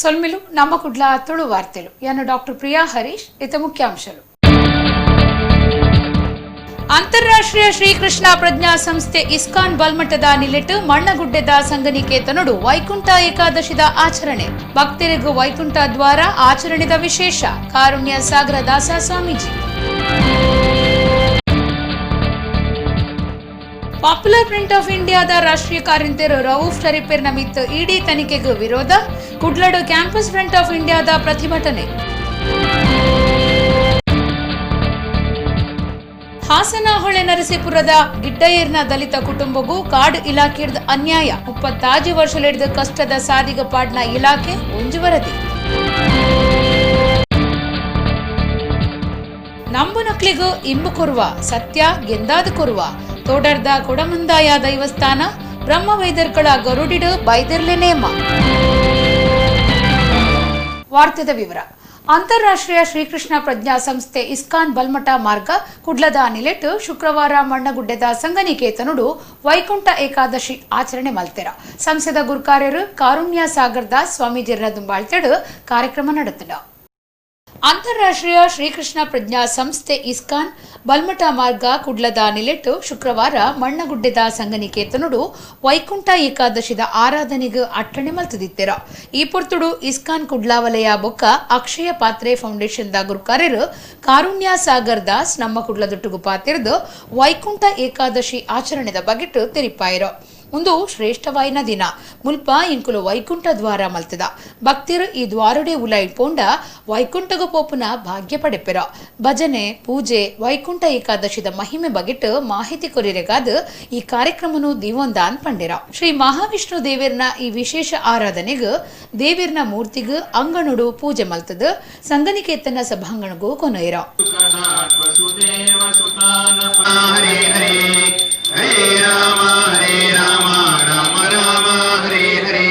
ಸೊಲ್ಮಿಲು ನಮ್ಮ ಕುಡ್ಲ ತುಳು ವಾರ್ತೆಲು. ಯಾನು ಡಾಕ್ಟರ್ ಪ್ರಿಯಾ ಹರೀಶ್. ಇತ ಮುಖ್ಯಾಂಶಲು. ಅಂತಾರಾಷ್ಟ್ರೀಯ ಶ್ರೀಕೃಷ್ಣ ಪ್ರಜ್ಞಾ ಸಂಸ್ಥೆ ಇಸ್ಕಾನ್ ಬಲ್ಮಠದ ನಿಲೆಟ್ಟು ಮಣ್ಣಗುಡ್ಡೆದ ಸಂಗನಿಕೇತನಡು ವೈಕುಂಠ ಏಕಾದಶಿದ ಆಚರಣೆ. ಭಕ್ತರಿಗೂ ವೈಕುಂಠ ದ್ವಾರ ಆಚರಣೆದ ವಿಶೇಷ. ಕಾರುಣ್ಯ ಸಾಗರ ದಾಸ ಸ್ವಾಮೀಜಿ. ಪಾಪ್ಯುಲರ್ ಫ್ರಂಟ್ ಆಫ್ ಇಂಡಿಯಾದ ರಾಷ್ಟ್ರೀಯ ಕಾರ್ಯಂತೆರು ರವೂಫ್ ಶರೀಫೆರ್ನ ಮಿತ್ ಇಡಿ ತನಿಖೆಗೂ ವಿರೋಧ. ಕುಡ್ಲಡು ಕ್ಯಾಂಪಸ್ ಫ್ರಂಟ್ ಆಫ್ ಇಂಡಿಯಾದ ಪ್ರತಿಭಟನೆ. ಹಾಸನ ಹೊಳೆ ನರಸೀಪುರದ ಗಿಡ್ಡಯ್ಯರ್ನ ದಲಿತ ಕುಟುಂಬಗೂ ಕಾಡು ಇಲಾಖೆದ ಅನ್ಯಾಯ. 35 ವರ್ಷಲಿಡಿದ ಕಷ್ಟದ ಸಾದಿಗ ಪಾಡ್ನ ಇಲಾಖೆ ಒಂಜು ವರದಿ. ನಂಬುನಕ್ಲಿಗೂ ಇಂಬು ಕೊರುವ ಸತ್ಯ ಗೆಂದಾದ ಕೊರುವ ತೋಡರ್ದ ಕೊಡಮಂದಾಯ ದೈವಸ್ಥಾನ ಬ್ರಹ್ಮ ವೈದರ್ಕಳ ಗರುಡಿಡು ಬೈದರ್ಲೆ ನೇಮ. ವಾರ್ತೆದ ವಿವರ. ಅಂತಾರಾಷ್ಟ್ರೀಯ ಶ್ರೀಕೃಷ್ಣ ಪ್ರಜ್ಞಾ ಸಂಸ್ಥೆ ಇಸ್ಕಾನ್ ಬಲ್ಮಠ ಮಾರ್ಗ ಕುಡ್ಲದ ನಿಲೆಟ್ಟು ಶುಕ್ರವಾರ ಮಣ್ಣಗುಡ್ಡೆದ ಸಂಗನಿಕೇತನುಡು ವೈಕುಂಠ ಏಕಾದಶಿ ಆಚರಣೆ ಮಲ್ತೆರ. ಸಂಸ್ಥೆದ ಗುರುಕಾರ್ಯರು ಕಾರುಣ್ಯ ಸಾಗರ್ ದಾಸ್ ಸ್ವಾಮೀಜಿರ ದುಂಬಾಳ್ತೆಡು ಕಾರ್ಯಕ್ರಮ ನಡೆತದ. ಅಂತಾರಾಷ್ಟ್ರೀಯ ಶ್ರೀಕೃಷ್ಣ ಪ್ರಜ್ಞಾ ಸಂಸ್ಥೆ ಇಸ್ಕಾನ್ ಬಲ್ಮಠ ಮಾರ್ಗ ಕುಡ್ಲದ ನಿಲೆಟ್ಟು ಶುಕ್ರವಾರ ಮಣ್ಣಗುಡ್ಡೆದ ಸಂಗನಿಕೇತನುಡು ವೈಕುಂಠ ಏಕಾದಶಿದ ಆರಾಧನೆಗೆ ಅಟ್ಟಣೆ ಮಲ್ತದಿತ್ತೆರ. ಈ ಪೊರ್ತುಡು ಇಸ್ಕಾನ್ ಕುಡ್ಲಾ ವಲಯ ಬೊಕ್ಕ ಅಕ್ಷಯ ಪಾತ್ರೆ ಫೌಂಡೇಶನ್ the ಗುರುಕಾರ್ಯರು ಕಾರುಣ್ಯ ಸಾಗರ್ ದಾಸ್ ನಮ್ಮ ಕುಡ್ಲದೊಟ್ಟುಗು ಪಾತಿರ್ದು ವೈಕುಂಠ ಏಕಾದಶಿ ಆಚರಣೆದ ಬಗೆಟ್ಟು ತೆರಿಪಾಯಿರು. ಒಂದು ಶ್ರೇಷ್ಠವಾಯಿನ ದಿನ ಮುಲ್ಪ ಇಂಕುಲು ವೈಕುಂಠ ದ್ವಾರ ಮಲ್ತದ. ಭಕ್ತಿರು ಈ ದ್ವಾರುಡೆ ಉಲೈ ಪೋಂಡ ವೈಕುಂಠಗ ಪೋಪುನ ಭಾಗ್ಯ ಪಡೆಪೆರ. ಭಜನೆ ಪೂಜೆ ವೈಕುಂಠ ಏಕಾದಶಿದ ಮಹಿಮೆ ಬಗೆಟ್ ಮಾಹಿತಿ ಕೊರಿರೆಗಾದ ಈ ಕಾರ್ಯಕ್ರಮನು ದಿವೊಂದಾನ್ ಪಂಡಿರ. ಶ್ರೀ ಮಹಾವಿಷ್ಣು ದೇವಿರ್ನ ಈ ವಿಶೇಷ ಆರಾಧನೆಗ್ ದೇವಿರ್ನ ಮೂರ್ತಿಗ್ ಅಂಗಣುಡು ಪೂಜೆ ಮಲ್ತದ ಸಂಗನಿಕೇತನ ಸಭಾಂಗಣಗೂ ಕೊನೊಯಿರ. हरे राम हरे राम राम राम हरे हरे,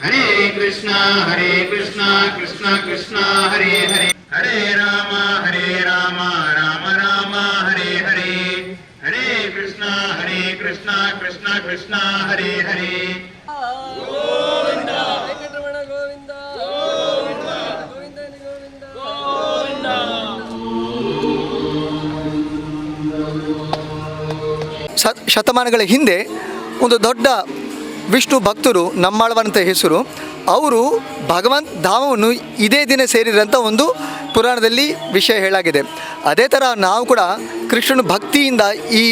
हरे कृष्ण हरे कृष्ण कृष्ण कृष्ण हरे हरे, हरे राम हरे राम राम राम हरे हरे, हरे कृष्ण हरे कृष्ण कृष्ण कृष्ण हरे हरे. गोविंद गोविंद गोविंद गोविंद. ಶತಮಾನಗಳ ಹಿಂದೆ ಒಂದು ದೊಡ್ಡ ವಿಷ್ಣು ಭಕ್ತರು ನಮ್ಮಾಳ್ವರಂತ ಹೆಸರು, ಅವರು ಭಗವಂತ ಧಾಮವನ್ನು ಇದೇ ದಿನ ಸೇರಿರಂಥ ಒಂದು ಪುರಾಣದಲ್ಲಿ ವಿಷಯ ಹೇಳಾಗಿದೆ. ಅದೇ ಥರ ನಾವು ಕೂಡ ಕೃಷ್ಣನ ಭಕ್ತಿಯಿಂದ ಈ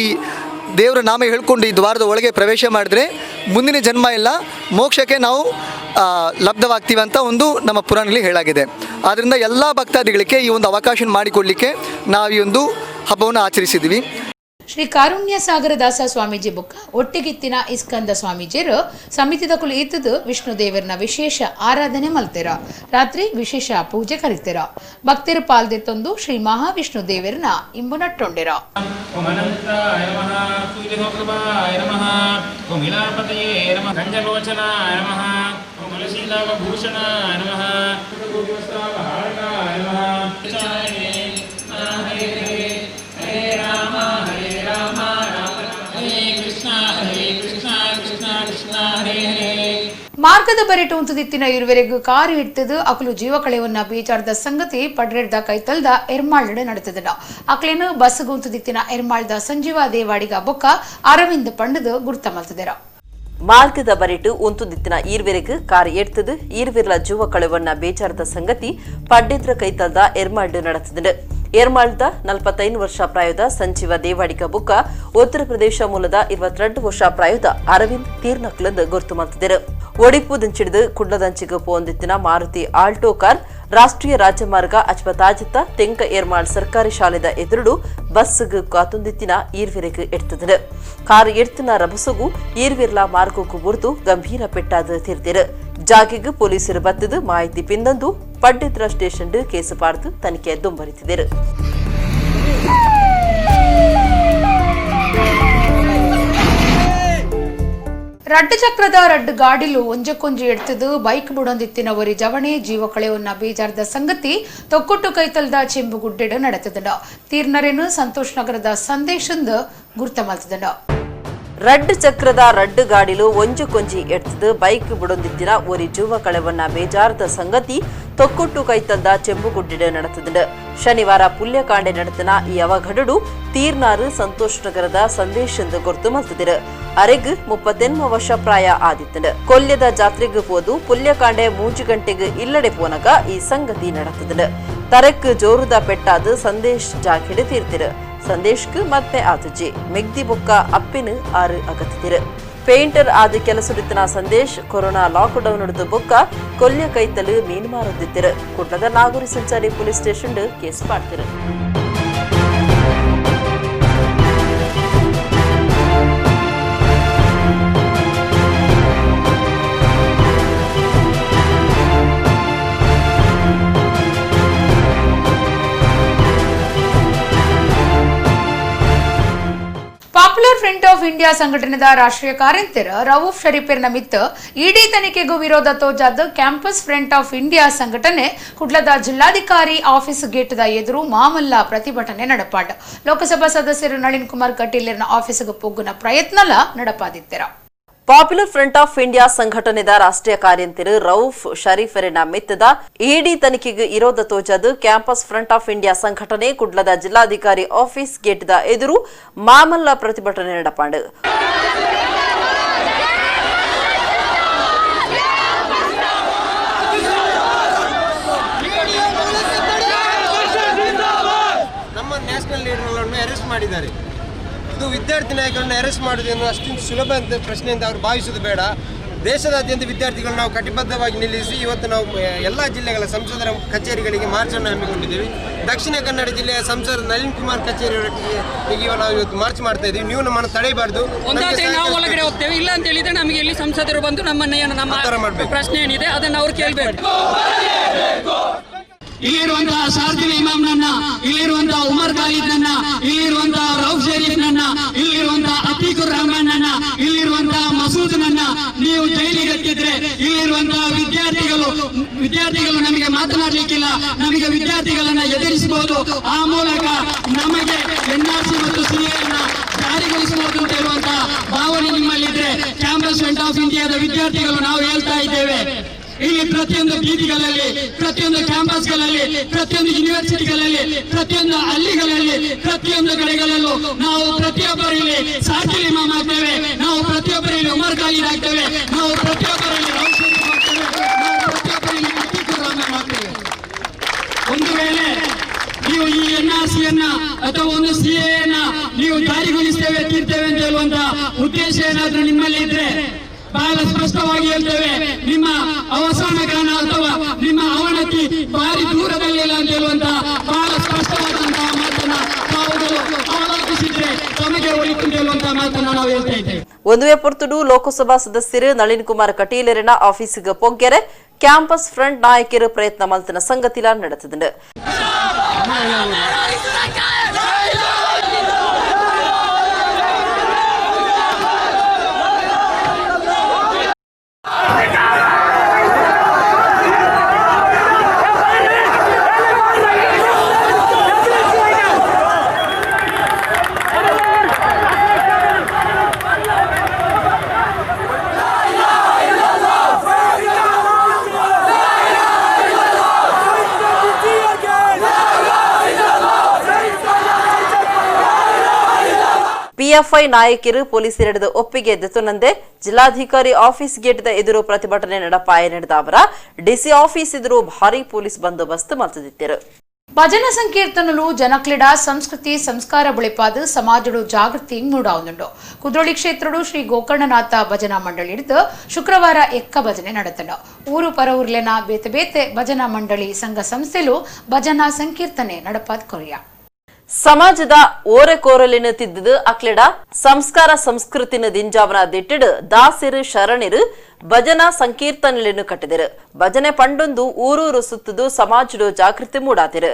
ದೇವರ ನಾಮ ಹೇಳ್ಕೊಂಡು ಈ ದ್ವಾರದ ಒಳಗೆ ಪ್ರವೇಶ ಮಾಡಿದ್ರೆ ಮುಂದಿನ ಜನ್ಮ ಎಲ್ಲ ಮೋಕ್ಷಕ್ಕೆ ನಾವು ಲಬ್ಧವಾಗ್ತೀವಿ ಅಂತ ಒಂದು ನಮ್ಮ ಪುರಾಣದಲ್ಲಿ ಹೇಳಾಗಿದೆ. ಆದ್ದರಿಂದ ಎಲ್ಲ ಭಕ್ತಾದಿಗಳಿಗೆ ಈ ಒಂದು ಅವಕಾಶ ಮಾಡಿಕೊಡಲಿಕ್ಕೆ ನಾವು ಈ ಒಂದು ಹಬ್ಬವನ್ನು ಆಚರಿಸಿದ್ದೀವಿ. ಶ್ರೀ ಕಾರುಣ್ಯ ಸಾಗರ ದಾಸ ಸ್ವಾಮೀಜಿ ಬುಕ್ಕ ಒಟ್ಟಿಗಿತ್ತಿನ ಇಸ್ಕಂದ ಸ್ವಾಮೀಜಿಯರು ಸಮಿತಿದ ಕುಲು ಇತ್ತದು ವಿಷ್ಣು ದೇವರನ ವಿಶೇಷ ಆರಾಧನೆ ಮಲ್ತೆರ. ರಾತ್ರಿ ವಿಶೇಷ ಪೂಜೆ ಕರಿತೆರ. ಭಕ್ತರು ಪಾಲ್ದೆತ್ತೊಂದು ಶ್ರೀ ಮಹಾವಿಷ್ಣು ದೇವರನ ಇಂಬು ನಟ್ಟೊಂಡೆರ. ಓಂ ಅನಂತಾಯ ನಮಃ, ಸೂರ್ಯಸಮಪ್ರಭಾಯ ನಮಃ, ಓಂ ಇಳಾಪತಯೇ ನಮಃ, ಗಂಜಲೋಚನಾಯ ನಮಃ, ಓಂ ತುಳಸೀಲಾಭೂಷಣಾಯ ನಮಃ, ಹಾರಕಾಯ ನಮಃ. ಹರೇ ರಾಮ ಹರೇ ರಾಮ ರಾಮ ಹರೇ ಕೃಷ್ಣ ಹರೇ ಕೃಷ್ಣ ಕೃಷ್ಣ ಕೃಷ್ಣ ಹರೇ ಹರೇ. ಮಾರ್ಗದ ಬರಿಟು ಉಂತುದಿತ್ತಿನ ಇರುವರೆಗೂ ಕಾರು ಇಡ್ತದು ಅಕಲು ಜೀವ ಕಳೆವನ್ನ ಬೀಚಾರದ ಸಂಗತಿ ಪಡ್ರೆಡ್ದ ಕೈತಲ್ದ ಎರ್ಮಾಳ್ಡೆ ನಡೆತದನ. ಅಕ್ಲೇನು ಬಸ್ ಉಂತುದಿತ್ತಿನ ಎರ್ಮಾಳ್ದ ಸಂಜೀವ ದೇವಾಡಿಗ ಬೊಕ್ಕ ಅರವಿಂದ್ ಪಂಡದು ಗುರ್ತ ಮಲ್ತದೆರ. ಮಾರ್ಗದ ಬರಿಟು ಉಂತುದಿತ್ತಿನ ಈರ್ವೆರೆಗ್ ಕಾರ್ ಎಡ್ತದು ಈರ್ವಿರ್ಲ ಜೀವ ಕಳೆವನ್ನ ಬೇಜಾರದ ಸಂಗತಿ ಪಡ್ಡೆದ್ರ ಕೈತಲ್ದ ಎರ್ಮಾಳ್ಡು ನಡೆತದ. ಏರ್ಮಾಳ್ದ 45 ವರ್ಷ ಪ್ರಾಯದ ಸಂಜೀವ ದೇವಾಡಿಗ ಬುಕ್ಕ ಉತ್ತರ ಪ್ರದೇಶ ಮೂಲದ 22 ವರ್ಷ ಪ್ರಾಯದ ಅರವಿಂದ್ ತೀರ್ನಕ್ಲಂದು ಗುರ್ತು ಮಲ್ತಿದರು. ಒಡಿಪು ದಂಚಿಡಿದು ಕುಡ್ಲದಂಚಿಗೆ ಪೋಂದಿತ್ತಿನ ಮಾರುತಿ ಆಲ್ಟೋ ಕಾರ್ ರಾಷ್ಟ್ರೀಯ ರಾಜಮಾರ್ಗ ಅಚ್ಪತಾಜಿತ್ತ ತೆಂಕ ಏರ್ಮಾಳ್ ಸರ್ಕಾರಿ ಶಾಲೆದ ಎದುರುಡು ಬಸ್ಗ್ ಕಾತುಂದಿತ್ತಿನ ಈರ್ವಿರೆಗ್ ಎಡ್ತದರು. ಕಾರ್ ಎಡ್ತಿನ ರಭಸಗು ಈರ್ವಿರ್ಲ ಮಾರ್ಗಕ್ಕೂ ಬುರ್ದು ಗಂಭೀರ ಪೆಟ್ಟಾದ ತೀರ್ದಿರು. ಜಾಗೆಗೆ ಪೊಲೀಸರು ಬತ್ತದು ಮಾಹಿತಿ ಪಿಂದಂದು ಪಡ್ಡೆದ್ರ ಸ್ಟೇಷನ್ ಕೇಸು ಪಾಡ್ದು ತನಿಖೆ ದುಂಬರಿತಿದರು. ರಡ್ಡು ಚಕ್ರದ ರಡ್ಡು ಗಾಡಿಲು ಒಂಜಕ್ಕೊಂಜಿ ಎಡ್ತದು ಬೈಕ್ ಬುಡೊಂದಿತ್ತಿನ ಒರಿ ಜವಣೆ ಜೀವ ಕಳೆಯೊನ್ನ ಬೇಜಾರದ ಸಂಗತಿ ತೊಕ್ಕುಟ್ಟು ಕೈತಲ್ದ ಚೆಂಬು ಗುಡ್ಡೆಡು ನಡೆತದಡ. ತೀರ್ನರೇನು ಸಂತೋಷ್ ನಗರದ ಸಂದೇಶಂದು ಗುರ್ತ ಮಲ್ತದಡ. ರಡ್ಡು ಚಕ್ರದ ರಡ್ಡು ಗಾಡಿಲು ಒಂಜು ಕೊಂಜಿ ಎಡ್ತದು ಬೈಕ್ ಬುಡೊಂದಿತ್ತಿನ ಒರಿ ಜೂವ ಕಳೆವನ್ನ ಬೇಜಾರದ ಸಂಗತಿ ತೊಕ್ಕೊಟ್ಟು ಕೈತಲ್ದ ಚೆಂಬುಗುಡ್ಡಿಡ ನಡೆತದು. ಶನಿವಾರ ಪುಲ್ಯಕಾಂಡೆ ನಡೆತನ ಈ ಅವಘಡಡು ತೀರ್ನಾರು ಸಂತೋಷ್ ನಗರದ ಸಂದೇಶ್ ಎಂದು ಗುರ್ತು ಮಲ್ತದಿರು. ಅರೆಗ್ 38 ವರ್ಷ ಪ್ರಾಯ ಆದಿತ್ತಂಡು. ಕೊಲ್ಯದ ಜಾತ್ರೆಗೆ ಪೋದು ಪುಲ್ಯಕಾಂಡೆ 3 ಗಂಟೆಗೆ ಇಲ್ಲಡೆ ಪೋನಗ ಈ ಸಂಗತಿ ನಡೆತದು. ತರಕ್ ಜೋರುದ ಪೆಟ್ಟಾದ ಸಂದೇಶ್ ಜಾಕೆಡೆ ತೀರ್ತಿರು. ಸಂದೇಶ್ಕ್ ಮತ್ತೆ ಆತುಜಿ ಮೆಗ್ದಿ ಬೊಕ್ಕ ಅಪ್ಪಿನ ಆರು ಅಗತ್ತಿರು. ಪೇಂಟರ್ ಆದ ಕೆಲಸಡಿತನ ಸಂದೇಶ್ corona lock down ನಡೆದು ಬೊಕ್ಕ ಕೊಲ್ಯ ಕೈತಲು ಮೀನು ಮಾರುತ್ತಿದ್ದರು. ಕುಡ್ಲದ ನಾಗೂರಿ ಸಂಚಾರಿ police station case ಮಾಡ್ತಿರು. Popular front of India ಸಂಘಟನೆದ ರಾಷ್ಟ್ರೀಯ ಕಾರ್ಯಂತರ ರವೂಫ್ ಶರೀಫಿರ್ನ ಮಿತ್ತ ಇಡಿ ತನಿಖೆಗೂ ವಿರೋಧ ತೋಜಾದ campus front of India ಸಂಘಟನೆ ಕುಡ್ಲದ ಜಿಲ್ಲಾಧಿಕಾರಿ ಆಫೀಸ್ ಗೇಟ್ದ ಎದುರು ಮಾಮಲ್ಲ ಪ್ರತಿಭಟನೆ ನಡಪಾಡ. ಲೋಕಸಭಾ ಸದಸ್ಯರು ನಳಿನ್ ಕುಮಾರ್ ಕಟೀಲರ್ನ ಆಫೀಸ್ಗೆ ಪೊಗ್ಗುನ ಪ್ರಯತ್ನಲ ನಡಪಾದಿತ್ತರ. Popular front of India ಸಂಘಟನೆದ ರಾಷ್ಟ್ರೀಯ ಕಾರ್ಯಂತಿರು ರೌಫ್ ಶರೀಫರಿನ ಮಿತ್ತದ ಇಡಿ ತನಿಖೆಗೆ ಇರೋದ ತೋಜದು campus front of India ಸಂಘಟನೆ ಕುಡ್ಲದ ಜಿಲ್ಲಾಧಿಕಾರಿ ಆಫೀಸ್ ಗೇಟ್ದ ಎದುರು ಮಾಮಲ್ಲ ಪ್ರತಿಭಟನೆ ನಡಪಾಂಡು. ನಮ್ಮ ನ್ಯಾಷನಲ್ ಲೀಡರ್ಗಳನ್ನು ಅರೆಸ್ಟ್ ಮಾಡಿದ್ದಾರೆ. ಇದು ವಿದ್ಯಾರ್ಥಿ ನಾಯಕರನ್ನು ಅರೆಸ್ಟ್ ಮಾಡುವುದನ್ನು ಅಷ್ಟೊಂದು ಸುಲಭ ಅಂತ ಪ್ರಶ್ನೆಯಿಂದ ಅವರು ಭಾವಿಸುವುದು ಬೇಡ. ದೇಶದಾದ್ಯಂತ ವಿದ್ಯಾರ್ಥಿಗಳು ನಾವು ಕಟಿಬದ್ಧವಾಗಿ ನಿಲ್ಲಿಸಿ ಇವತ್ತು ನಾವು ಎಲ್ಲ ಜಿಲ್ಲೆಗಳ ಸಂಸದರ ಕಚೇರಿಗಳಿಗೆ ಮಾರ್ಚನ್ನು ಹಮ್ಮಿಕೊಂಡಿದ್ದೀವಿ. ದಕ್ಷಿಣ ಕನ್ನಡ ಜಿಲ್ಲೆಯ ಸಂಸದ ನಳಿನ್ ಕುಮಾರ್ ಕಚೇರಿಯವರಿಗೆ ನಾವು ಇವತ್ತು ಮಾರ್ಚ್ ಮಾಡ್ತಾ ಇದ್ದೀವಿ. ನೀವು ನಮ್ಮನ್ನು ತಡೆಯಬಾರ್ದು. ಒಂದಾದ್ರೆ ನಾವು ಒಳಗಡೆ ಹೋಗ್ತೇವೆ, ಇಲ್ಲ ಅಂತ ಹೇಳಿದ್ರೆ ನಮಗೆ ಇಲ್ಲಿ ಸಂಸದರು ಬಂದು ನಮ್ಮನ್ನ ನಮ್ಮ ಪ್ರಶ್ನೆ ಏನಿದೆ ಅದನ್ನು ಅವ್ರು ಕೇಳಬೇಕು. ಇಲ್ಲಿರುವಂತಹ ಶಾರ್ಜಿಲ್ ಇಮಾಮ್ನನ್ನ, ಇಲ್ಲಿರುವಂತಹ ಉಮರ್ ಖಾಲಿದ್ನನ್ನ, ಇಲ್ಲಿರುವಂತಹ ರೌಫ್ ಶರೀಫ್ನನ್ನ, ಇಲ್ಲಿರುವಂತಹ ಅತೀಕುರ್ ರಹಮಾನ್ನನ್ನ, ಇಲ್ಲಿರುವಂತಹ ಮಸೂದ್ನನ್ನ ನೀವು ಜೈಲಿಗೆ ಎತ್ತಿದ್ರೆ ಇಲ್ಲಿರುವಂತಹ ವಿದ್ಯಾರ್ಥಿಗಳು ನಮಗೆ ಮಾತನಾಡಲಿಕ್ಕಿಲ್ಲ, ನಮಗೆ ವಿದ್ಯಾರ್ಥಿಗಳನ್ನ ಎದುರಿಸಬಹುದು. ಆ ಮೂಲಕ ನಮಗೆ ಎನ್ಆರ್ಸಿ ಮತ್ತು ಸಿಎ ಜಾರಿಗೊಳಿಸಬಹುದು ಅಂತ ಹೇಳುವಂತಹ ಭಾವನೆ ನಿಮ್ಮಲ್ಲಿದ್ರೆ campus front of ಇಂಡಿಯಾದ ವಿದ್ಯಾರ್ಥಿಗಳು ನಾವು ಹೇಳ್ತಾ ಇದ್ದೇವೆ, ಇಲ್ಲಿ ಪ್ರತಿಯೊಂದು ಬೀದಿಗಳಲ್ಲಿ, ಪ್ರತಿಯೊಂದು ಕ್ಯಾಂಪಸ್ಗಳಲ್ಲಿ, ಪ್ರತಿಯೊಂದು ಯೂನಿವರ್ಸಿಟಿಗಳಲ್ಲಿ, ಪ್ರತಿಯೊಂದು ಹಳ್ಳಿಗಳಲ್ಲಿ, ಪ್ರತಿಯೊಂದು ಕಡೆಗಳಲ್ಲೂ ನಾವು ಪ್ರತಿಯೊಬ್ಬರಲ್ಲಿ ಶಾರ್ಜಿಲ್ ಇಮಾಮ್ ಆಗ್ತೇವೆ, ನಾವು ಪ್ರತಿಯೊಬ್ಬರಲ್ಲಿ ಉಮರ್ ಖಾಲಿದ್ ಆಗ್ತೇವೆ, ನಾವು ಪ್ರತಿಯೊಬ್ಬರಲ್ಲಿ ರೌಫ್ ಶರೀಫ್ ಆಗ್ತೇವೆ, ನಾವು ಪ್ರತಿಯೊಬ್ಬರಲ್ಲಿ ಅತೀಕುರ್ ರಹಮಾನ್ ಆಗ್ತೇವೆ. ಒಂದು ವೇಳೆ ನೀವು ಈ ಎನ್ಆರ್ಸಿಯನ್ನ ಅಥವಾ ಒಂದು ಸಿಎ ನೀವು ಜಾರಿಗೊಳಿಸ್ತೇವೆ ತೀರ್ತೇವೆ ಅಂತ ಹೇಳುವಂತಹ ಉದ್ದೇಶ ಏನಾದ್ರೂ ನಿಮ್ಮಲ್ಲಿ ಇದ್ರೆ ಬಹಳ ಸ್ಪಷ್ಟವಾಗಿ ಹೇಳ್ತೇವೆ, ನಿಮ್ಮ ಅವಸಾನ ಗಾನ ಅಥವಾ ನಿಮ್ಮ ಅವನತಿ ಭಾರಿ ದೂರದಲ್ಲಿಲ್ಲ ಅಂತ ಹೇಳುವಂತಹ ಬಹಳ ಸ್ಪಷ್ಟವಾದಂತಹ ಮಾತನ್ನ ತಾವುಗಳು ಅವಲೋಕಿಸಿದ್ರೆ ತಮಗೆ ಒಳಿತು ಅಂತ ಹೇಳುವಂತಹ ಮಾತನ್ನ ನಾವು ಹೇಳ್ತಾ ಇದ್ದೇವೆ. ಒಂದುವೆ ಪೊರ್ತುಡು ಲೋಕಸಭಾ ಸದಸ್ಯರು ನಳಿನ್ ಕುಮಾರ್ ಕಟೀಲರಿನ ಆಫೀಸಿಗೆ ಪೊಗ್ಗೆರೆ ಕ್ಯಾಂಪಸ್ ಫ್ರಂಟ್ ನಾಯಕರು ಪ್ರಯತ್ನ ಮಲ್ತನ ಸಂಗತಿಲ ನಡೆತದಂಡು. ಪಿಎಫ್ಐ ನಾಯಕರು ಪೊಲೀಸರೆಡೆದ ಒಪ್ಪಿಗೆ ದೆತೊನಂದೆ ಜಿಲ್ಲಾಧಿಕಾರಿ ಆಫೀಸ್ ಗೇಟ್ದ ಎದುರು ಪ್ರತಿಭಟನೆ ನಡಪಾಯ ನಡೆದ ಅವರ ಡಿಸಿ ಆಫೀಸ್ ಎದುರು ಭಾರಿ ಪೊಲೀಸ್ ಬಂದೋಬಸ್ತ್ ಮಲ್ತದಿತ್ತರು. ಭಜನ ಸಂಕೀರ್ತನಲು ಜನಕ್ಲಿಡ ಸಂಸ್ಕೃತಿ ಸಂಸ್ಕಾರ ಬುಳಿಪಾದ ಸಮಾಜಡು ಜಾಗೃತಿ ಮೂಡಾವುಂಡು. ಕುದ್ರೋಳಿ ಕ್ಷೇತ್ರಡು ಶ್ರೀ ಗೋಕರ್ಣನಾಥ ಭಜನಾ ಮಂಡಳಿ ಹಿಡಿದು ಶುಕ್ರವಾರ ಎಕ್ಕ ಭಜನೆ ನಡೆತನು. ಊರು ಪರವೂರ್ಲೆನ ಬೇತೆ ಬೇತೆ ಭಜನಾ ಮಂಡಳಿ ಸಂಘ ಸಂಸ್ಥೆಲು ಭಜನಾ ಸಂಕೀರ್ತನೆ ನಡಪಾದ ಕೊರಿಯ. ಸಮಾಜದ ಓರೆ ಕೋರಲಿನ ತಿದ್ದುದು ಅಕ್ಲೆಡ ಸಂಸ್ಕಾರ ಸಂಸ್ಕೃತಿನ ದಿಂಜಾವನ ದಿಟ್ಟಿಡು ದಾಸಿರು ಶರಣಿರು ಭಜನಾ ಸಂಕೀರ್ತನೆಯನ್ನು ಕಟ್ಟಿದಿರು. ಭಜನೆ ಪಂಡೊಂದು ಊರೂರು ಸುತ್ತದು ಸಮಾಜಡು ಜಾಗೃತಿ ಮೂಡಾತಿರು.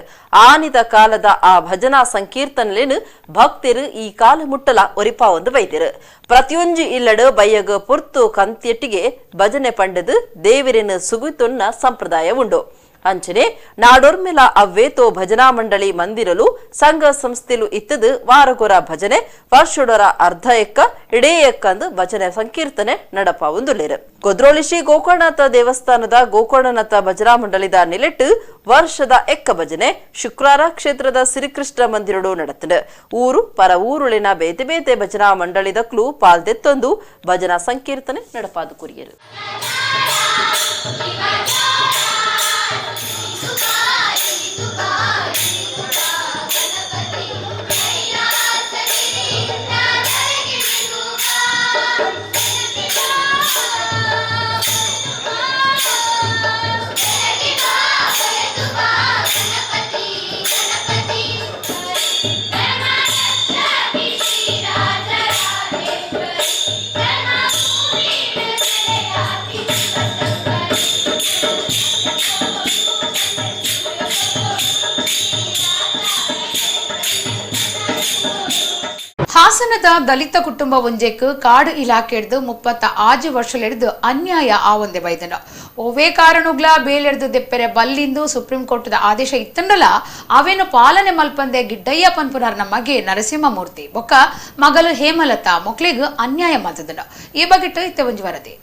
ಆನಿದ ಕಾಲದ ಆ ಭಜನಾ ಸಂಕೀರ್ತನೆಯನ್ನು ಭಕ್ತಿರು ಈ ಕಾಲ ಮುಟ್ಟಲ ಒರಿಪಾ ಒಂದು ಬೈತಿರು. ಪ್ರತಿಯೊಂಜಿ ಇಲ್ಲಡು ಬಯ್ಯಗ ಪೊರ್ತು ಕಂತ್ಯಟ್ಟಿಗೆ ಭಜನೆ ಪಂಡದು ದೇವಿರಿನ ಸುಗುತೊನ್ನ ಸಂಪ್ರದಾಯ ಉಂಡು. ಅಂಚನೆ ನಾಡೋರ್ಮೆಲ ಅವ್ವೇತೋ ಭಜನಾ ಮಂಡಳಿ ಮಂದಿರಲು ಸಂಘ ಸಂಸ್ಥೆಲು ಇತ್ತದು ವಾರಗೊರ ಭಜನೆ ವರ್ಷಡೊರ ಅರ್ಧ ಎಕ್ಕ ಇಡೇ ಎಕ್ಕಂದು ಭಜನೆ ಸಂಕೀರ್ತನೆ ನಡಪಾವುಂದುಲೇರು. ಕುದ್ರೋಳಿ ಶ್ರೀ ಗೋಕರ್ಣನಾಥ ದೇವಸ್ಥಾನದ ಗೋಕರ್ಣನಾಥ ಭಜನಾ ಮಂಡಳಿದ ನಿಲೆಟ್ಟು ವರ್ಷದ ಎಕ್ಕ ಭಜನೆ ಶುಕ್ರವಾರ ಕ್ಷೇತ್ರದ ಶ್ರೀಕೃಷ್ಣ ಮಂದಿರಡು ನಡೆತದೆ. ಊರು ಪರ ಊರುಳಿನ ಬೇತೆ ಬೇತೆ ಭಜನಾ ಮಂಡಳಿದಕ್ಲು ಪಾಲ್ದೆತ್ತೊಂದು ಭಜನಾ ಸಂಕೀರ್ತನೆ ನಡಪಾದು ಕುರಿಯರು. ಹಾಸನದ ದಲಿತ ಕುಟುಂಬ ಒಂಜೆಕ್ ಕಾಡು ಇಲಾಖೆಡ್ದು 36 ವರ್ಷಲೆಡ್ದು ಅನ್ಯಾಯ ಆವೊಂದೆ ಬೈದನು. ಒವ್ವೇ ಕಾರಣುಗ್ಲ ಬೇಲೆಡ್ದು ದೆಪ್ಪೆರೆ ಬಲ್ಲಿಂದು ಸುಪ್ರೀಂ ಕೋರ್ಟ್ದ ಆದೇಶ ಇತ್ತಂಡಲ ಅವೇನು ಪಾಲನೆ ಮಲ್ಪಂದೆ ಗಿಡ್ಡಯ್ಯ ಪನ್ಪುನಾರ್ನ ಮಗೆ ನರಸಿಂಹಮೂರ್ತಿ ಬೊಕ್ಕ ಮಗಲು ಹೇಮಲತಾ ಮೊಕ್ಲಿಗ್ ಅನ್ಯಾಯ ಮಲ್ತದನು. ಈ ಬಗೆಟ್ ಇತ್ತೆ ಒಂಜಿ ವರದಿ.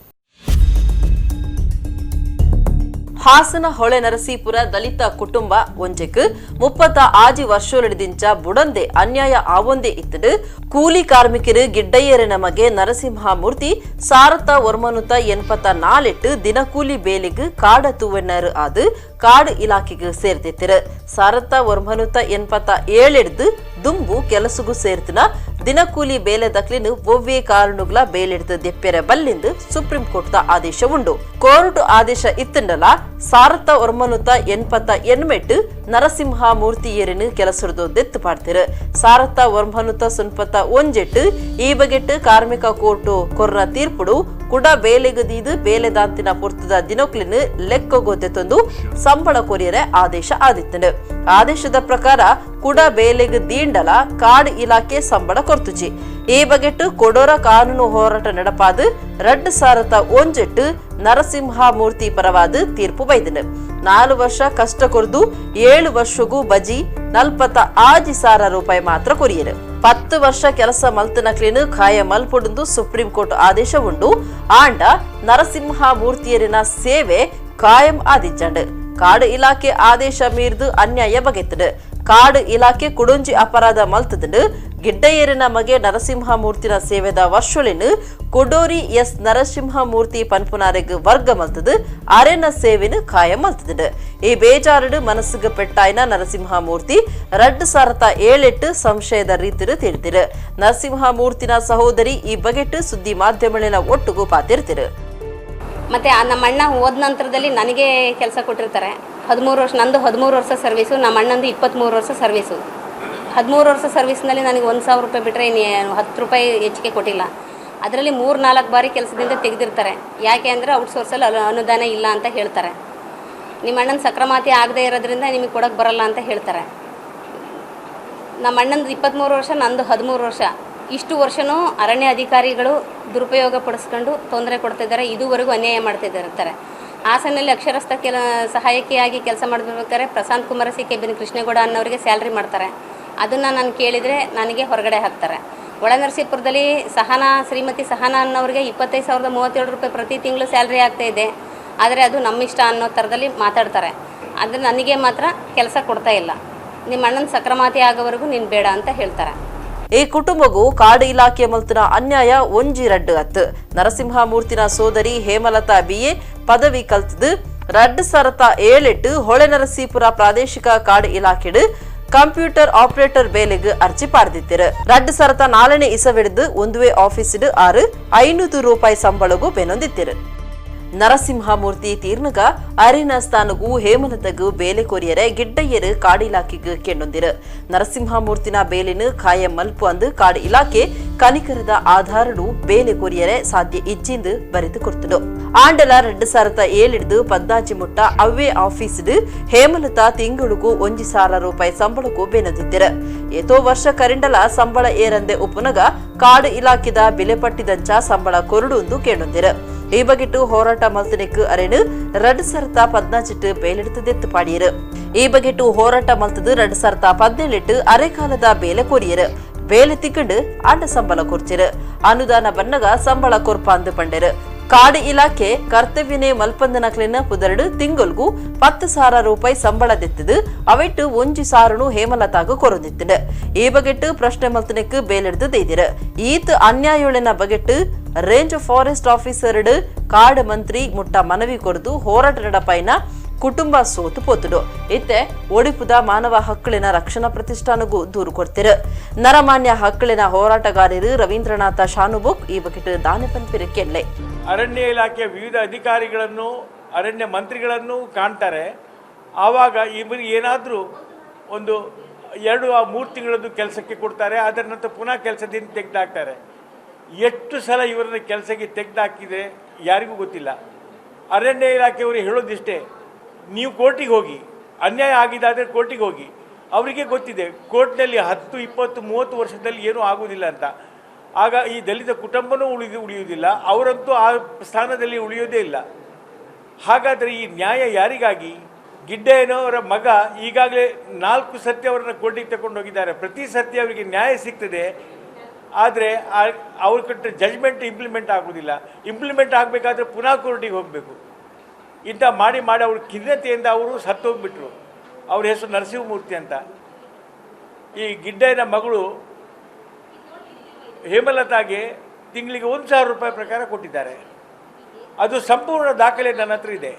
ಹಾಸನ ಹೊಳೆ ನರಸೀಪುರ ದಲಿತ ಕುಟುಂಬ ಒಂಜೆಕ್ 36 ವರ್ಷೊಲಿದಿಂಚ ಬುಡಂದೆ ಅನ್ಯಾಯ ಆವೊಂದೆ ಇತ್ತದು. ಕೂಲಿ ಕಾರ್ಮಿಕರು ಗಿಡ್ಡಯ್ಯರನ ಮಗೆ ನರಸಿಂಹಮೂರ್ತಿ 1984 ದಿನಕೂಲಿ ಬೇಲೆಗ್ ಕಾಡ ತೂವೆನ್ನರು ಅದು ಕಾಡು ಇಲಾಖೆಗೆ ಸೇರ್ತಿತ್ತಿರು. 1987 ದುಂಬು ಕೆಲಸಗೂ ಸೇರ್ತಿನ ದಿನಕೂಲಿ ಬೇಲೆ ದಕ್ಲಿನ ಒವ್ವೇ ಕಾರಣುಗಳ ಬೇಲೆಡ್ದು ದೆಪ್ಪೆರೆ ಬಲ್ಲಿಂದು ಸುಪ್ರೀಂ ಕೋರ್ಟ್ ಆದೇಶ ಉಂಡು. ಕೋರ್ಟ್ ಆದೇಶ ಇತ್ತಂಡಲ 1988 ನರಸಿಂಹಮೂರ್ತಿಯರನ್ನು ಕೆಲಸದ ದೆತ್ತು ಪಾಡ್ತಿರು. 1991 ಈ ಬಗೆಟ್ ಕಾರ್ಮಿಕ ಕೋರ್ಟ್ ಕೊರ್ರ ತೀರ್ಪುಡು ಕುಡ ಬೇಲೆಗದೀದು ಬೇಲೆದಾಂತಿನ ಪೊರ್ತದ ದಿನಕ್ಲಿನ ಲೆಕ್ಕಗೊದ್ದೆತ್ತೊಂದು ಸಂಬಳ ಕೊರಿಯರೆ ಆದೇಶ ಆದಿತ್ತನು. ಆದೇಶದ ಪ್ರಕಾರ ಕುಡ ಬೇಲೆಗೆ ದೀಂಡಲ ಕಾಡು ಇಲಾಖೆ ಸಂಬಳ ಕೊರ್ತುಜಿ. ಈ ಬಗೆಟ್ ಕೊಡೋರ ಕಾನೂನು ಹೋರಾಟ ನಡಪಾದು 2001 ನರಸಿಂಹಮೂರ್ತಿ ಪರವಾದ ತೀರ್ಪು ಬೈದನು. 4 ವರ್ಷ ಕಷ್ಟ ಕೊರ್ದು 7 ವರ್ಷಗೂ ಬಜಿ 45,000 ರೂಪಾಯಿ ಮಾತ್ರ ಕೊರಿಯರು. 10 ವರ್ಷ ಕೆಲಸ ಮಲ್ತನಕ್ಲಿನ ಖಾಯ ಮಲ್ಪೊಡುಂದು ಸುಪ್ರೀಂ ಕೋರ್ಟ್ ಆದೇಶ ಉಂಡು. ಆಂಡ ನರಸಿಂಹಮೂರ್ತಿಯರಿನ ಸೇವೆ ಕಾಯಂ ಆದಿಚ್ಚಂಡು. ಕಾಡು ಇಲಾಖೆ ಆದೇಶ ಮೀರ್ದು ಅನ್ಯಾಯ ಬಗೆತ್ತದು. ಕಾಡು ಇಲಾಖೆ ಕುಡೊಂಜಿ ಅಪರಾಧ ಮಲ್ತದಂಡು. ಗಿಡ್ಡಯ್ಯರನ ಮಗೆ ನರಸಿಂಹಮೂರ್ತಿನ ಸೇವೆದ ವರ್ಷೊಲಿನ ಕೊಡೋರಿ ಎಸ್ ನರಸಿಂಹಮೂರ್ತಿ ಪನ್ಪುನಾರೆಗ್ ವರ್ಗ ಮಲ್ತದು ಅರೆನ ಸೇವೆನ ಖಾಯ ಮಲ್ತದಂಡು. ಈ ಬೇಜಾರುಡು ಮನಸ್ಸಿಗೆ ಪೆಟ್ಟಾಯ್ನ ನರಸಿಂಹಮೂರ್ತಿ 2007 ಸಂಶಯದ ರೀತಿರು ತಿಳಿದಿರು. ನರಸಿಂಹಮೂರ್ತಿನ ಸಹೋದರಿ ಈ ಬಗೆಟ್ ಸುದ್ದಿ ಮಾಧ್ಯಮಗಳಿನ ಒಟ್ಟುಗೂ ಪಾತಿರ್ತಿರು. ಮತ್ತು ನಮ್ಮ ಅಣ್ಣ ಹೋದ ನಂತರದಲ್ಲಿ ನನಗೆ ಕೆಲಸ ಕೊಟ್ಟಿರ್ತಾರೆ. 13 ವರ್ಷ ನಂದು, 13 ವರ್ಷ ಸರ್ವೀಸು, ನಮ್ಮ ಅಣ್ಣಂದು 23 ವರ್ಷ ಸರ್ವೀಸು. 13 ವರ್ಷ ಸರ್ವೀಸ್ನಲ್ಲಿ ನನಗೆ 1,000 ರೂಪಾಯಿ ಬಿಟ್ಟರೆ ಇನ್ನೇನು 10 ರೂಪಾಯಿ ಹೆಚ್ಚಿಗೆ ಕೊಟ್ಟಿಲ್ಲ. ಅದರಲ್ಲಿ 3-4 ಬಾರಿ ಕೆಲಸದಿಂದ ತೆಗೆದಿರ್ತಾರೆ. ಯಾಕೆ ಅಂದರೆ ಔಟ್ಸೋರ್ಸಲ್ಲಿ ಅನುದಾನ ಇಲ್ಲ ಅಂತ ಹೇಳ್ತಾರೆ. ನಿಮ್ಮ ಅಣ್ಣನ ಸಕ್ರಮಾತಿ ಆಗದೇ ಇರೋದ್ರಿಂದ ನಿಮಗೆ ಕೊಡೋಕ್ಕೆ ಬರಲ್ಲ ಅಂತ ಹೇಳ್ತಾರೆ. ನಮ್ಮ ಅಣ್ಣಂದು 23 ವರ್ಷ, ನಂದು 13 ವರ್ಷ. ಇಷ್ಟು ವರ್ಷವೂ ಅರಣ್ಯ ಅಧಿಕಾರಿಗಳು ದುರುಪಯೋಗ ಪಡಿಸ್ಕೊಂಡು ತೊಂದರೆ ಕೊಡ್ತಿದ್ದಾರೆ, ಇದುವರೆಗೂ ಅನ್ಯಾಯ ಮಾಡ್ತಿದ್ದಾರೆ. ಹಾಸನಲ್ಲಿ ಅಕ್ಷರಸ್ಥ ಸಹಾಯಕಿಯಾಗಿ ಕೆಲಸ ಮಾಡಬೇಕಾದ್ರೆ ಪ್ರಶಾಂತ್ ಕುಮಾರ ಸಿ ಕೆ ಬಿನ್ ಕೃಷ್ಣೇಗೌಡ ಅನ್ನೋರಿಗೆ ಸ್ಯಾಲ್ರಿ ಮಾಡ್ತಾರೆ. ಅದನ್ನು ನಾನು ಕೇಳಿದರೆ ನನಗೆ ಹೊರಗಡೆ ಹಾಕ್ತಾರೆ. ಒಳನರಸೀಪುರದಲ್ಲಿ ಸಹನಾ, ಶ್ರೀಮತಿ ಸಹನಾ ಅನ್ನೋರಿಗೆ 25,037 ರೂಪಾಯಿ ಪ್ರತಿ ತಿಂಗಳು ಸ್ಯಾಲ್ರಿ ಆಗ್ತಾಯಿದೆ. ಆದರೆ ಅದು ನಮ್ಮಿಷ್ಟ ಅನ್ನೋ ಥರದಲ್ಲಿ ಮಾತಾಡ್ತಾರೆ. ಆದರೆ ನನಗೆ ಮಾತ್ರ ಕೆಲಸ ಕೊಡ್ತಾ ಇಲ್ಲ. ನಿಮ್ಮ ಅಣ್ಣನ ಸಕ್ರಮಾತಿ ಆಗೋವರೆಗೂ ನೀನು ಬೇಡ ಅಂತ ಹೇಳ್ತಾರೆ. ಈ ಕುಟುಂಬಗೂ ಕಾಡು ಇಲಾಖೆ ಮಲ್ತನ ಅನ್ಯಾಯ ಒಂಜಿ ರಡ್ಡು ಅತ್ತು. ನರಸಿಂಹಮೂರ್ತಿನ ಸೋದರಿ ಹೇಮಲತಾ ಬಿಎ ಪದವಿ ಕಲ್ತದು 2007 ಹೊಳೆನರಸೀಪುರ ಪ್ರಾದೇಶಿಕ ಕಾಡು ಇಲಾಖೆಡು ಕಂಪ್ಯೂಟರ್ ಆಪರೇಟರ್ ಬೇಲೆಗೆ ಅರ್ಜಿ ಪಾಡ್ದಿತ್ತಿರು. 2004 ಇಸವಿಡ್ದು ಒಂದುವೇ ಆಫೀಸಿಡು 6,500 ರೂಪಾಯಿ ಸಂಬಳಗೂ ಬೆನೊಂದಿತ್ತಿರು. ನರಸಿಂಹಮೂರ್ತಿ ತೀರ್ನಗ ಅರಿನ ಸ್ಥಾನಗೂ ಹೇಮಲತಗೂ ಬೇಲೆ ಕೊರಿಯರೆ ಗಿಡ್ಡಯ್ಯರು ಕಾಡು ಇಲಾಖೆಗೆ ಕೆಣ್ಣೊಂದಿರು. ನರಸಿಂಹಮೂರ್ತಿನ ಬೇಲಿನ ಖಾಯ ಮಲ್ಪು ಅಂದು ಕಾಡು ಇಲಾಖೆ ಕನಿಕರದ ಆಧಾರಡು ಬೇಲೆ ಕೊರಿಯರೆ ಸಾಧ್ಯ ಇಜ್ಜಿಂದು ಬರೆದು ಕೊಡ್ತದು. ಆಂಡಲ 2007 ಪದ್ದಾಜಿ ಮುಟ್ಟ ಅವ್ವೇ ಆಫೀಸ್ಡು ಹೇಮಲತಾ ತಿಂಗಳಿಗೂ 1,000 ರೂಪಾಯಿ ಸಂಬಳಕ್ಕೂ ಬೆನದಿದ್ದಿರ. ಏತೋ ವರ್ಷ ಕರಿಂಡಲ ಸಂಬಳ ಏರಂದೆ ಉಪುನಗ ಕಾಡು ಇಲಾಖೆದ ಬೆಲೆ ಪಟ್ಟಿದಂಚ ಸಂಬಳ ಕೊರಡು ಎಂದು ಕೇಳೊಂದಿರ. ಈ ಬಗೆಟು ಹೋರಾಟ ಮಲ್ತನೆಕ್ ಅರೆನು 2014 ಬೇಲೆಡ್ತು ದೆತ್ತು ಪಾಡಿಯರು. ಈ ಬಗೆಟು ಹೋರಾಟ ಮಲ್ತದು 2017 ಅರೆಕಾಲದ ಬೇಲೆ ಕೋರಿಯರು. ಬೇಲೆ ತಿಕ್ಕಂಡು ಅಂಡ ಸಂಬಳ ಕೊರ್ಚಿರು. ಅನುದಾನ ಬನ್ನಗ ಸಂಬಳ ಕೊರ್ಪಾಂದು ಪಂಡೆರು. ಕಾಡು ಇಲಾಖೆ ಕರ್ತವ್ಯನೇ ಮಲ್ಪಂದನಕ್ಲೆನ ಪುದರಡು ತಿಂಗಲ್ಗೂ 10,000 ರೂಪಾಯಿ ಸಂಬಳ ದೆತ್ತದು ಅವೆಟ್ಟು 1,000 ಹೇಮಲತಾಗ ಕೊರದಿತ್ತದು. ಈ ಬಗೆಟ್ಟು ಪ್ರಶ್ನೆ ಮಲ್ತನಕ್ಕೆ ಬೇಲೆಡ್ದು ದೇದಿರು. ಈತ್ ಅನ್ಯಾಯೊಳೆನ ಬಗೆಟ್ಟು ರೇಂಜ್ ಫಾರೆಸ್ಟ್ ಆಫೀಸರ್ ಕಾಡು ಮಂತ್ರಿ ಮುಟ್ಟ ಮನವಿ ಕೊರದು ಹೋರಾಟ ನಡಪೈನ ಕುಟುಂಬ ಸೋತು ಪೋತುಡು. ಇತ್ತೆ ಒಡಿಪುದ ಮಾನವ ಹಕ್ಕುಳಿನ ರಕ್ಷಣಾ ಪ್ರತಿಷ್ಠಾನಗೂ ದೂರು ಕೊಡ್ತಿರು. ನರಮಾನ್ಯ ಹಕ್ಕುಳಿನ ಹೋರಾಟಗಾರರು ರವೀಂದ್ರನಾಥ ಶಾನುಬುಕ್ ಈ ಬಗೆಟ್ ದಾನೆ ಪನ್ಪಿರ ಕೆಲ್ಲೆ. ಅರಣ್ಯ ಇಲಾಖೆಯ ವಿವಿಧ ಅಧಿಕಾರಿಗಳನ್ನು ಅರಣ್ಯ ಮಂತ್ರಿಗಳನ್ನು ಕಾಣ್ತಾರೆ. ಆವಾಗ ಇವರಿಗೆ ಏನಾದರೂ ಒಂದು 2-3 ತಿಂಗಳದ್ದು ಕೆಲಸಕ್ಕೆ ಕೊಡ್ತಾರೆ. ಅದರ ನಂತರ ಪುನಃ ಕೆಲಸದಿಂದ ತೆಗೆದಾಕ್ತಾರೆ. ಎಷ್ಟು ಸಲ ಇವರನ್ನು ಕೆಲಸಕ್ಕೆ ತೆಗೆದಾಕಿದೆ ಯಾರಿಗೂ ಗೊತ್ತಿಲ್ಲ. ಅರಣ್ಯ ಇಲಾಖೆಯವರು ಹೇಳೋದಿಷ್ಟೇ, ನೀವು ಕೋರ್ಟಿಗೆ ಹೋಗಿ, ಅನ್ಯಾಯ ಆಗಿದ್ದಾದರೆ ಕೋರ್ಟಿಗೆ ಹೋಗಿ. ಅವರಿಗೆ ಗೊತ್ತಿದೆ ಕೋರ್ಟ್ನಲ್ಲಿ 10, 20, 30 ವರ್ಷದಲ್ಲಿ ಏನೂ ಆಗುವುದಿಲ್ಲ ಅಂತ. ಆಗ ಈ ದಲಿತ ಕುಟುಂಬನೂ ಉಳಿಯುವುದಿಲ್ಲ, ಅವರಂತೂ ಆ ಸ್ಥಾನದಲ್ಲಿ ಉಳಿಯೋದೇ ಇಲ್ಲ. ಹಾಗಾದರೆ ಈ ನ್ಯಾಯ ಯಾರಿಗಾಗಿ? ಗಿಡ್ಡಯ್ಯನವರ ಮಗ ಈಗಾಗಲೇ 4 ಸರ್ತಿ ಅವರನ್ನು ಕೋರ್ಟಿಗೆ ತಗೊಂಡು ಹೋಗಿದ್ದಾರೆ. ಪ್ರತಿ ಸರ್ತಿ ಅವರಿಗೆ ನ್ಯಾಯ ಸಿಗ್ತದೆ, ಆದರೆ ಅವ್ರ ಕೊಟ್ಟ ಜಜ್ಮೆಂಟ್ ಇಂಪ್ಲಿಮೆಂಟ್ ಆಗುವುದಿಲ್ಲ. ಇಂಪ್ಲಿಮೆಂಟ್ ಆಗಬೇಕಾದ್ರೆ ಪುನಃ ಕೋರ್ಟಿಗೆ ಹೋಗಬೇಕು. ಇಂಥ ಮಾಡಿ ಮಾಡಿ ಅವ್ರ ಖಿನ್ನತೆಯಿಂದ ಅವರು ಸತ್ತೋಗ್ಬಿಟ್ರು. ಅವ್ರ ಹೆಸರು ನರಸಿಂಹಮೂರ್ತಿ ಅಂತ. ಈ ಗಿಡ್ಡಯ್ಯನ ಮಗಳು ಹೇಮಲತಾಗೆ ತಿಂಗಳಿಗೆ 1,000 ರೂಪಾಯಿ ಪ್ರಕಾರ ಕೊಟ್ಟಿದ್ದಾರೆ. ಅದು ಸಂಪೂರ್ಣ ದಾಖಲೆ ನನ್ನ ಹತ್ರ ಇದೆ.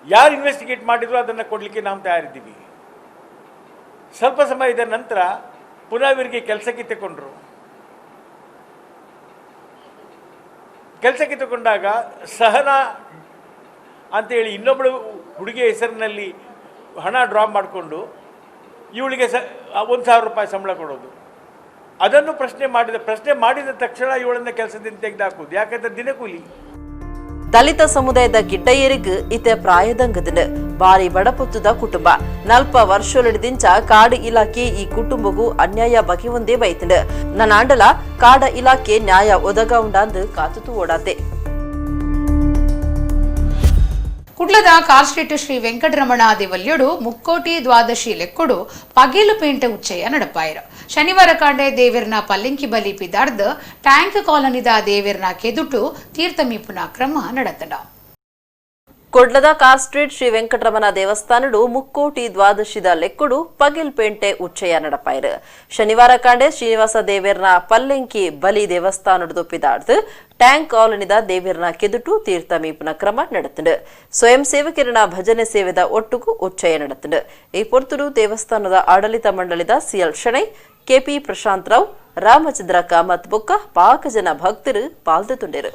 ಯಾರು ಇನ್ವೆಸ್ಟಿಗೇಟ್ ಮಾಡಿದ್ರು ಅದನ್ನು ಕೊಡಲಿಕ್ಕೆ ನಾವು ತಯಾರಿದ್ದೀವಿ. ಸ್ವಲ್ಪ ಸಮಯದ ನಂತರ ಪುನಃ ಇವರಿಗೆ ಕೆಲಸಕ್ಕೆ ತಗೊಂಡ್ರು. ಕೆಲಸಕ್ಕೆ ತಗೊಂಡಾಗ ಸಹನಾ ಅಂತೇಳಿ ಇನ್ನೊಬ್ಬಳು ಹುಡುಗಿಯ ಹೆಸರಿನಲ್ಲಿ ಹಣ ಡ್ರಾ ಮಾಡಿಕೊಂಡು ಇವಳಿಗೆ 1,000 ರೂಪಾಯಿ ಸಂಬಳ ಕೊಡೋದು. ಅದನ್ನು ಪ್ರಶ್ನೆ ಮಾಡಿದ ತಕ್ಷಣ ಇವಳನ್ನು ಕೆಲಸದಿಂದ ತೆಗೆದುಹಾಕುವುದು. ಯಾಕಂದ್ರೆ ದಿನಕೂಲಿ. ದಲಿತ ಸಮುದಾಯದ ಗಿಡ್ಡಯ್ಯರಿಗೆ ಇತ ಪ್ರಾಯದಂಗದನು ಬಾರಿ ಬಡಪೊತ್ತುದ ಕುಟುಂಬ. ನಲ್ಪ ವರ್ಷೊಲಡಿದಿಂಚ ಕಾಡು ಇಲಾಖೆ ಈ ಕುಟುಂಬಗೂ ಅನ್ಯಾಯ ಬಗೆ ಒಂದೇ ಬೈತಂಡು. ನನ್ನಾಂಡಲ ಕಾಡ ಇಲಾಖೆ ನ್ಯಾಯ ಒದಗೌಂಡಾಂದು ಕಾತುತು ಓಡಾತೆ. ಕುಡ್ಲದ ಕಾರ್ ಸ್ಟ್ರೀಟ್ ಶ್ರೀ ವೆಂಕಟರಮಣ ದೇವಲ್ಯಡು ಮುಕ್ಕೋಟಿ ದ್ವಾದಶಿ ಲೆಕ್ಕುಡು ಪಗೇಲು ಪೇಂಟೆ ಉಚ್ಚಯ ನಡಪಾಯರು. ಶನಿವಾರ ಕಾಂಡೆ ದೇವಿರ್ನ ಪಲ್ಲಿಂಕಿ ಬಲಿ ಪಿದಾರ್ದ ಟ್ಯಾಂಕ್ ಕಾಲೋನಿದ ದೇವಿರ್ನ ಕೆದುಟು ತೀರ್ಥಮೀಪುನ ಕ್ರಮ ನಡತಡ. ಕೊಡ್ಲದ ಕಾರ್ ಸ್ಟ್ರೀಟ್ ಶ್ರೀ ವೆಂಕಟರಮಣ ದೇವಸ್ಥಾನಡು ಮುಕ್ಕೋಟಿ ದ್ವಾದಶಿದ ಲೆಕ್ಕುಡು ಪಗಿಲ್ ಪೇಂಟೆ ಉಚ್ಚಯ ನಡಪಾಯರು. ಶನಿವಾರ ಕಾಂಡೆ ಶ್ರೀನಿವಾಸ ದೇವೇರ್ನ ಪಲ್ಲೆಂಕಿ ಬಲಿ ದೇವಸ್ಥಾನಡು ಪಿದಾಡ್ದು ಟ್ಯಾಂಕ್ ಕಾಲೋನಿದ ದೇವಿರ್ನ ಕೆದುಟು ತೀರ್ಥ ಮೀಪುನ ಕ್ರಮ ನಡೆತಂಡು. ಸ್ವಯಂ ಸೇವಕರನ ಭಜನೆ ಸೇವೆದ ಒಟ್ಟುಗು ಉಚ್ಚಯ ನಡೆತಂಡು. ಈ ಪೊರ್ತುಡು ದೇವಸ್ಥಾನದ ಆಡಳಿತ ಮಂಡಳಿದ ಸಿಎಲ್ ಶೆಣೈ, ಕೆಪಿ ಪ್ರಶಾಂತ್ ರಾವ್, ರಾಮಚಂದ್ರ ಕಾಮತ್ ಬೊಕ್ಕ ಪಾಕ ಜನ ಭಕ್ತರು ಪಾಲ್ದು ತುಂಡರು.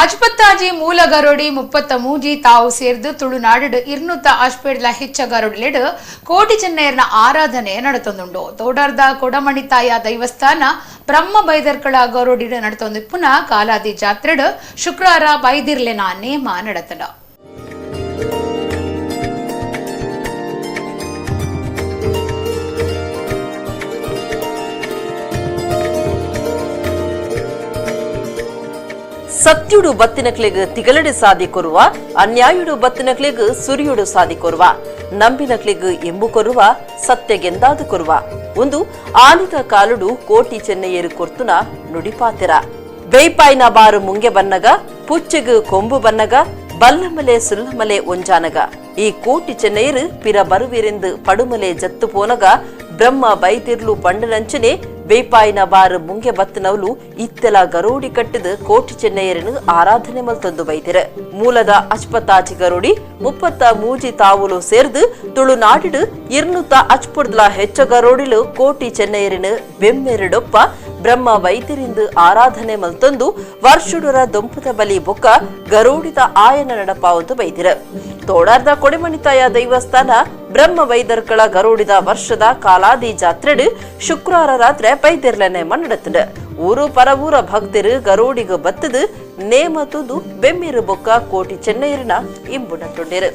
ಅಜ್ಪತ್ತಾಜಿ ಮೂಲ ಗರೋಡಿ 33 ತಾವು ಸೇರ್ದು ತುಳುನಾಡು 200 ಅಷ್ಪೇಡ್ಲ ಹೆಚ್ಚ ಗರೋಡಿಲೆಡ್ ಕೋಟಿ ಚೆನ್ನೈರ್ನ ಆರಾಧನೆ ನಡತೊಂದುಂಡು. ತೋಡರ್ದ ಕೊಡಮಣಿತಾಯ ದೈವಸ್ಥಾನ ಬ್ರಹ್ಮ ಬೈದರ್ಕಳ ಗರೋಡಿಡ್ ನಡತೊಂದು ಪುನಃ ಕಾಲಾದಿ ಜಾತ್ರೆಡ್ ಶುಕ್ರವಾರ ಬೈದಿರ್ಲೆನ ನೇಮ ನಡತಂಡ. ಸತ್ಯುಡು ಬತ್ತಿನಕ್ಲೆಗ್ ತಿಗಲಡೆ ಸಾದಿ ಕೊರುವ, ಅನ್ಯಾಯುಡು ಬತ್ತಿನಕ್ಲೆಗ್ ಸುರಿಯುಡು ಸಾದಿ ಕೊರುವ, ನಂಬಿನಕ್ಲೆಗ್ ಎಂಬು ಕೊರುವ, ಸತ್ಯಗೆಂದಾದು ಕೊರುವ ಒಂದು ಆನಿದ ಕಾಲುಡು ಕೋಟಿ ಚೆನ್ನಯ್ಯರು ಕೊರ್ತುನ ನುಡಿಪಾತಿರ. ಬೇಯ್ಪಾಯ್ನ ಬಾರು ಮುಂಗೆ ಬನ್ನಗ, ಪುಚ್ಚೆಗ್ ಕೊಂಬು ಬನ್ನಗ, ಬಲ್ಲಮಲೆ ಸುಲ್ಲಮಲೆ ಒಂಜಾನಗ ಈ ಕೋಟಿ ಚೆನ್ನಯ್ಯರು ಪಿರ ಬರುವಿರೆಂದು ಪಡುಮಲೆ ಜತ್ತು ಪೋನಗ ಬ್ರಹ್ಮ ಬೈತಿರ್ಲು ಪಂಡನಂಚನೆ ಬೇಪಾಯಿನ ಬಾರು ಮುಂಗೆ ಬತ್ತನವಲು ಇತ್ತೆಲ ಗರೋಡಿ ಕಟ್ಟಿದ ಕೋಟಿ ಚೆನ್ನಯ್ಯರನ್ನು ಆರಾಧನೆ ಮಲ್ತಂದು ಬೈದಿರ. ಮೂಲದ ಅಚ್ಪತಾಜಿ ಗರೋಡಿ 33 ತಾವುಲು ಸೇರ್ದು ತುಳುನಾಡಿಡು 200 ಅಚ್ಪುಡ್ಲ ಹೆಚ್ಚ ಗರೋಡಿಲು ಕೋಟಿ ಚೆನ್ನಯ್ಯರನ್ನು ಬೆಮ್ಮೆರಡೊಪ್ಪ ಬ್ರಹ್ಮ ವೈದ್ಯರಿಂದ ಆರಾಧನೆ ಮಲ್ತಂದು ವರ್ಷುಡರ ದೊಂಪದ ಬಲಿ ಬೊಕ್ಕ ಗರೋಡಿದ ಆಯನ ನಡಪಾವಂದು ಬೈದಿರ. ತೋಡಾರ್ದ ಕೊಡೆಮಣಿತಾಯ ದೈವಸ್ಥಾನ ಬ್ರಹ್ಮ ವೈದರ್ಕಳ ಗರೋಡಿದ ವರ್ಷದ ಕಾಲಾದಿ ಜಾತ್ರೆಡು ಶುಕ್ರವಾರ ರಾತ್ರಿ ಬೈದಿರ್ಲ ನೇಮ ನಡತಂಡು. ಊರು ಪರವೂರ ಭಕ್ತರು ಗರೋಡಿಗ ಬತ್ತದು ನೇಮ ತುದು ಬೆಮ್ಮಿರು ಬೊಕ್ಕ ಕೋಟಿ ಚೆನ್ನೈರನ ಇಂಬು ನಟ್ಟುಂಡಿರು.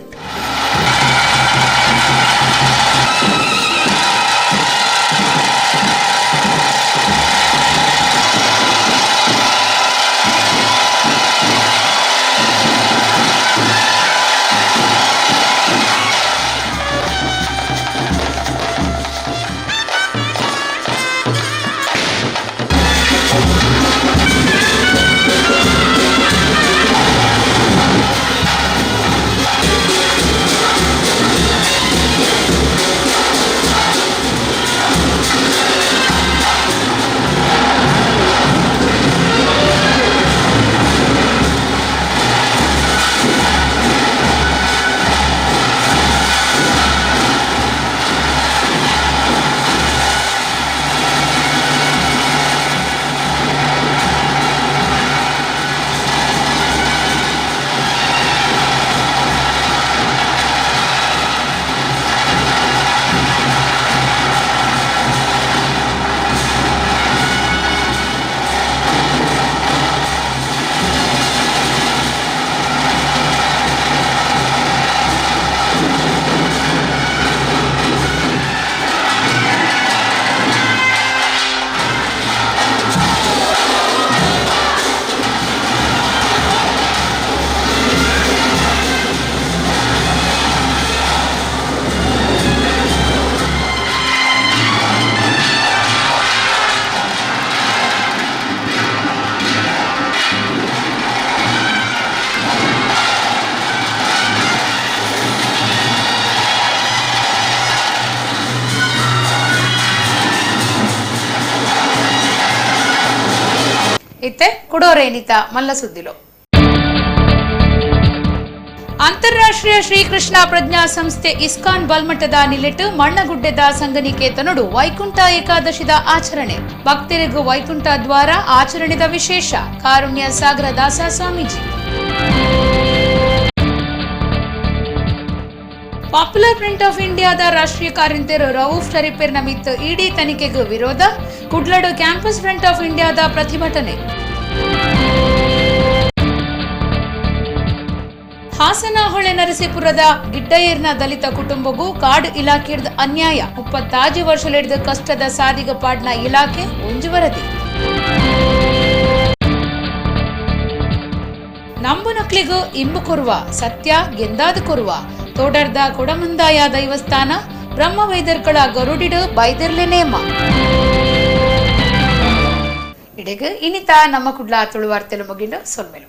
ಇತ್ತೆ ಕುಡೋರೇನಿತ ಮಲ್ಲ ಸುದ್ದಿಲು. ಅಂತಾರಾಷ್ಟ್ರೀಯ ಶ್ರೀಕೃಷ್ಣ ಪ್ರಜ್ಞಾ ಸಂಸ್ಥೆ ಇಸ್ಕಾನ್ ಬಲ್ಮಠದ ನಿಲೆಟ್ಟು ಮಣ್ಣಗುಡ್ಡೆದ ಸಂಗನಿಕೇತನಡು ವೈಕುಂಠ ಏಕಾದಶಿದ ಆಚರಣೆ. ಭಕ್ತರಿಗೂ ವೈಕುಂಠ ದ್ವಾರ ಆಚರಣೆದ ವಿಶೇಷ. ಕಾರುಣ್ಯ ಸಾಗರ ದಾಸ ಸ್ವಾಮೀಜಿ. Popular front of ಇಂಡಿಯಾದ ರಾಷ್ಟ್ರೀಯ ಕಾರ್ಯಂತೆರು ರವೂಫ್ ಶರೀಫೆರ್ ನಮಿತ್ ಇಡಿ ತನಿಖೆಗೂ ವಿರೋಧ. ಕುಡ್ಲಡು campus front of ಇಂಡಿಯಾದ ಪ್ರತಿಭಟನೆ. ಹಾಸನ ಹೊಳೆ ನರಸೀಪುರದ ಗಿಡ್ಡಯ್ಯರ್ನ ದಲಿತ ಕುಟುಂಬಗೂ ಕಾಡು ಇಲಾಖೆಯ ಅನ್ಯಾಯ. 35 ವರ್ಷಲಿಡಿದ ಕಷ್ಟದ ಸಾದಿಗ ಪಾಡ್ನ ಇಲಾಖೆ ಒಂಜು ವರದಿ. ನಂಬುನಕ್ಲಿಗೂ ಇಂಬು ಕೊರುವ ಸತ್ಯ ಗೆಂದಾದ ಕೊರುವ ತೋಡರ್ದ ಕೊಡಮಂದಾಯ ದೈವಸ್ಥಾನ ಬ್ರಹ್ಮ ವೈದರ್ಕಳ ಗರುಡಿಡು ಬೈದರ್ಲೆ ನೇಮ. ಇಡೆಗ ಇನಿತ ನಮ್ಮ ಕುಡ್ಲ ತುಳುವಾರ್ತೆಲು ಮುಗಿಂಡು ಸೊಲ್ಮೆಲು.